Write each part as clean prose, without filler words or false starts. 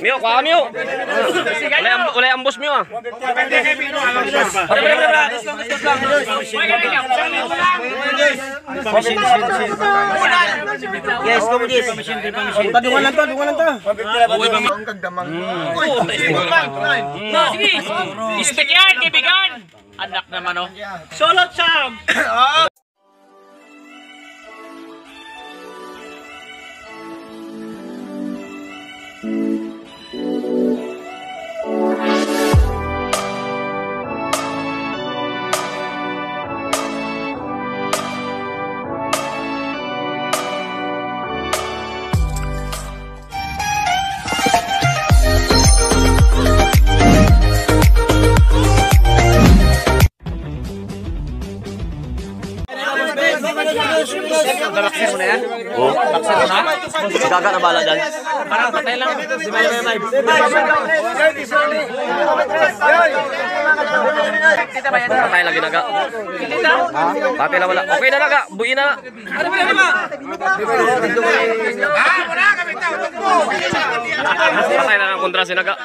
Mio, kuha Mio. Wala ambos Mio ah. Yes, come this. Padungan lang to, dungan lang to. Sige. Stick yan, kaibigan. Anak naman oh. Solo champ. Oh. Si Gaga na bala dyan. Parang patay lang. Patay lagi naga. Patay lang wala. Okay na naga. Buhi na. Patay na ang kontra si naga.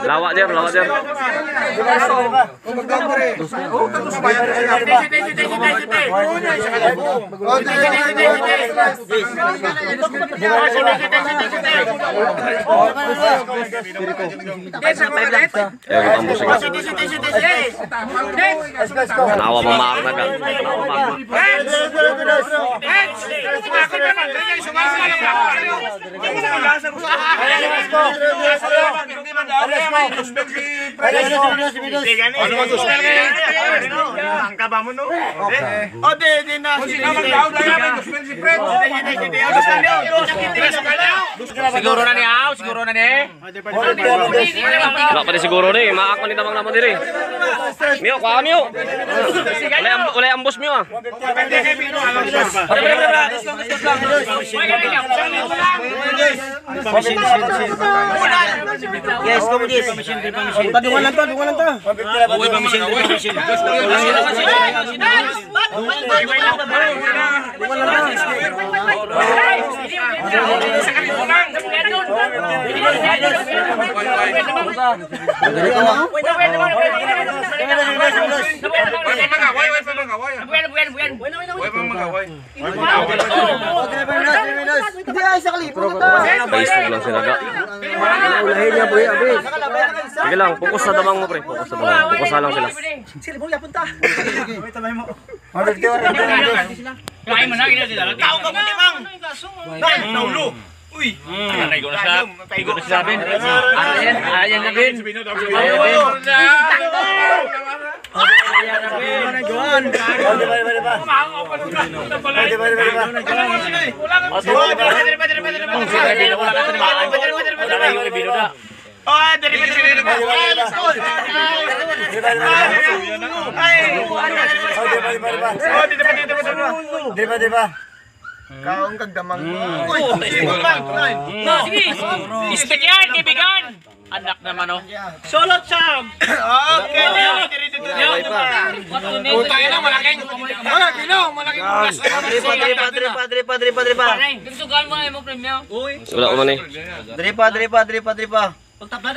Lawa dia, lawa dia. Nawa mamaak na ka. Nawa mamaak. Siguro na niya, siguro na niya. Wala pa din siguro ni, maak man tamang naman diri. Mio, kuha Mio. Wala ambos Mio ah. Yes, come this. Padungan lang to, dungan lang to. Hindi ay sa kalipo na to. Facebook lang si Naga. Ulahin niya boy, abi. Sige lang, focus sa damang mo pre, focus sa damang. Focus na lang sila. Kain mo na, gina sila. Tao ka mo timang. Naulo. Uy. Ay, ko na sa. Ko na sa sabi. Ayan, ayan na bin. Ayan bin. Ayan na bin. Sige. Stick yan, kaibigan. Anak naman oh. Solo champ. Okay. Dripa, dripa, dripa, dripa, dripa. Sugal mo na mo premyo. Wala ko man eh. Dripa, dripa, dripa, dripa. Kapoy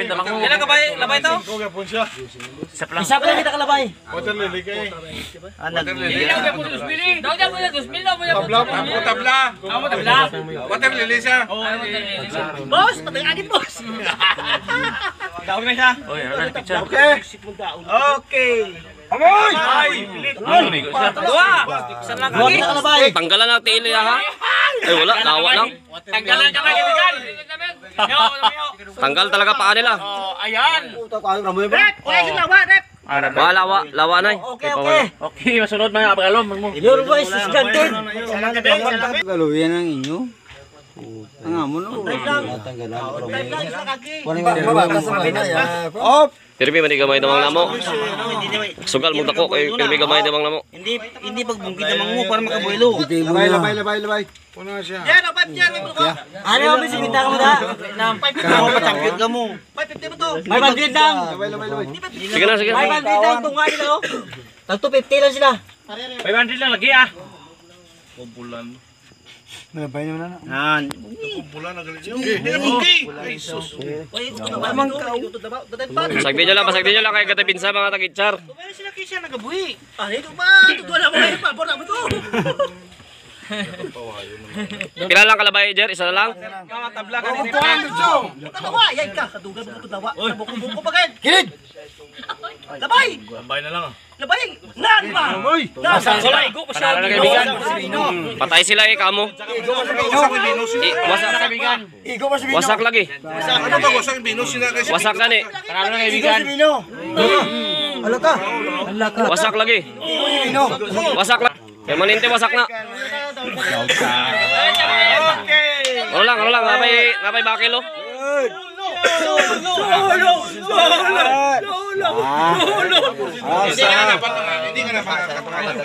tamang mo. Ilan ka ba labay to? Isa pa lang kita kalabay. Anak. Ilan ka po 2000? Daw mo 2000 na mo. Tabla. Amo tabla. Water lily siya. Boss, patay agin boss. Daw na siya. Oy, ano picture. Okay. Dua. Dua kita kalabay. Tanggalan na tiil niya ha. Ay wala, lawa lang. Tanggalan ka kaibigan. Tanggal talaga paa nila. Oh, ayan. Wala, lawa, lawa na eh. Okay, okay. Okay, masunod mga abalom mo. Your voice is granted. Galuyan ang inyo. Pirmi man gamay damang namo. Sugal mo dako kay pirmi gamay damang namo. Hindi hindi pagbungkit damang mo para makabuelo. Labay, labay, labay, labay. Yan, oh, 5 yan, ano mo sinita ka mo da? Ako pa champion ka mo. 550 mo to. 500 lang. Labay, labay, labay. Sige na, sige na. 500 lang tunga nila oh. Tag 250 lang sila. 500 lang lagi ah. Nalabay naman na. Nan. Pasagdi nyo lang, pasagdi nyo lang kay katibinsa mga tagitchar. Meron sila kisya nagabuhi. Ano ito ba? Totoo na mo kayo pa. Bora mo to. Pila lang kalabay, Jer? Isa na lang? Tatawa, yay ka. Kadugal mo kadawa. Buko-buko pa kayo. Kilid! Labay! Labay na lang ah. Labay! Nan ba? Nan! Panalo na kaibigan. Patay sila eh, kamo. Wasak. Igo pa si Bino. Wasak lagi. Ano ba wasak Bino sila kasi Wasak gani. Panalo na Igo kaibigan. si Bino. Ala ka. Wasak lagi. Igo si Bino. Wasak lang. Permanente wasak na. Ano lang, ano lang. Napay, napay bakil oh. Hindi ka na dapat hindi ka na kapangalan.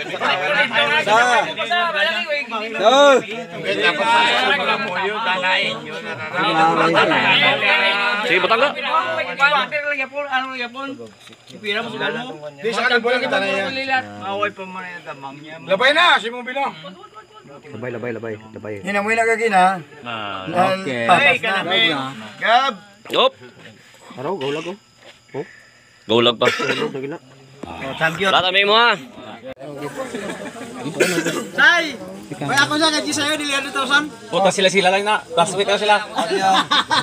Sige, butang ka. Di sa kanan bola kita na yan. Labay na si mong Bino. Labay, labay, labay. Labay. Hinamoy na kagina. Okay. Patas na. Gab. Op. Araw, gaulag oh. Gaulag pa. Champion. Lahat mo ha. Say! May ako siya, gaji sa'yo, dili 100,000. Puta sila sila lang na. Last week na sila.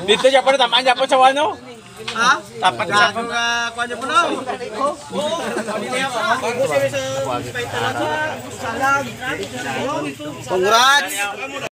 Dito siya pa tamaan niya po sa wano. Ha? Tapat siya po. Kuha niyo po na. Oo. Congrats!